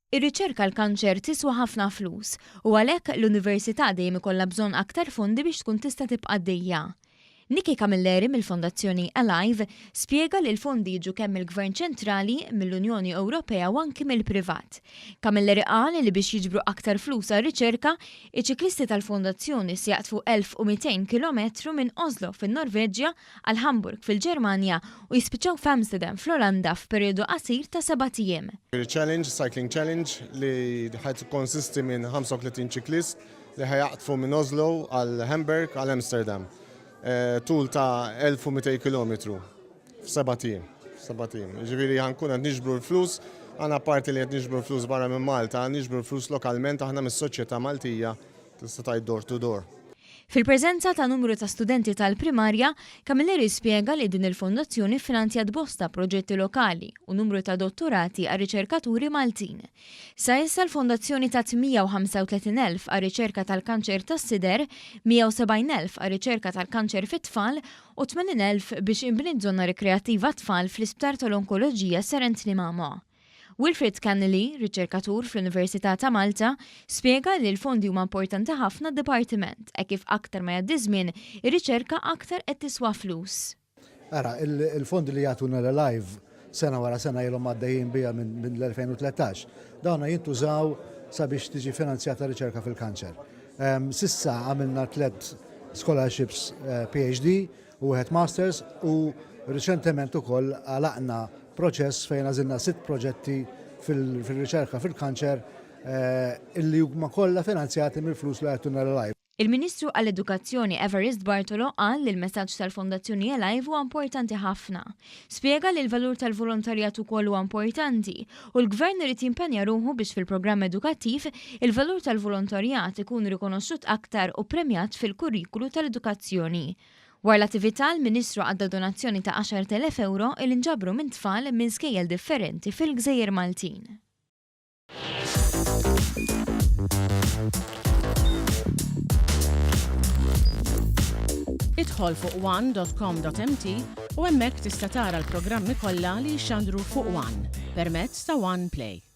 Ir-riċerka għall-kanċer tiswa ħafna flus u għalhekk l-Università dejjem ikollha bżonn aktar fondi biex tkun tista' tibqa' għaddejja. Nicky Camilleri mill-Fondazzjoni Alive spjega li l-fondi jiġu kemm mill-Gvern ċentrali, mill-Unjoni Ewropea u anki mill-privat. Camilleri qal li biex jiġbru aktar flus għar-riċerka, iċ-ċiklisti tal-fondazzjoni se jaqdfu 1,200 kilometru minn Oslo fin-Norveġja għal Hamburg fil-Ġermanja u jispiċċaw f'Amsterdam fl-Olanda f'perjodu qasir ta' sebat ijiem. Challenge, Cycling Challenge, li ħa tikkonsisti minn 35 ċiklist li ħa jaqdfu minn Oslo għal Hamburg għal Amsterdam. Tul ta' 1200 kilometru f'sebat ijiem. Sebat ijiem. Ġifieri ħa nkun qed niġbru l-flus, aħna apparti li qed niġbru l-flus barra minn Malta, niġbru l-flus lokalment aħna mis-soċjetà Maltija tista' tgħid door to door. Fil-preżenza ta' numru ta' studenti tal-primarja, Camilleri spjega li din il-fondazzjoni ffinanzjat bosta proġetti lokali u numru ta' dottorati għar-riċerkaturi Maltin. Sa issa l-fondazzjoni tat 135,000 għar-riċerka tal-kanċer tas-sider, 170,000 għar-riċerka tal-kanċer fit-tfal u 80,000 biex inbniet żona rikreattiva għat-tfal fl-Isptar tal-Onkoloġija Sir Anthony Mamo. Wilfred Cannelly, riċerkatur fl-Università ta' Malta, spjega li l-fondi huma importanti ħafna għad-dipartiment hekk kif aktar ma jgħaddi żmien, ir-riċerka aktar qed tiswa flus. Ara, il-fondi li jagħtuna l-Alive sena wara sena ilhom għaddejjin biha minn l-2013, dawna jintużaw sabiex tiġi finanzjata riċerka fil-kanċer. S'issa għamilna tlett scholarships PhD u wieħed Masters u riċentement ukoll għalaqna proċess fejn għażilna sitt proġetti fil-riċerka fil-kanċer illi huma kollha finanzjati mill-flus li jagħtuna l-Alive. Il-Ministru għall-Edukazzjoni Evarist Bartolo qal li l-messaġġ tal-Fondazzjoni Alive huwa importanti ħafna. Spjega li l-valur tal-volontarjat ukoll huwa importanti u l-Gvern irid jimpenja ruħu biex fil-programm edukattiv il-valur tal-volontarjat ikun rikonoxxut aktar u ppremjat fil-kurrikulu tal-edukazzjoni. Wara l-attività l-Ministru għadda donazzjoni ta' 10,000 ewro li nġabru minn tfal minn skejjel differenti fil-gżejjer Maltin. Idħol fuq one.com.mt u hemmhekk tista' tara l-programmi kollha li jixxandru fuq One permezz ta' One Play.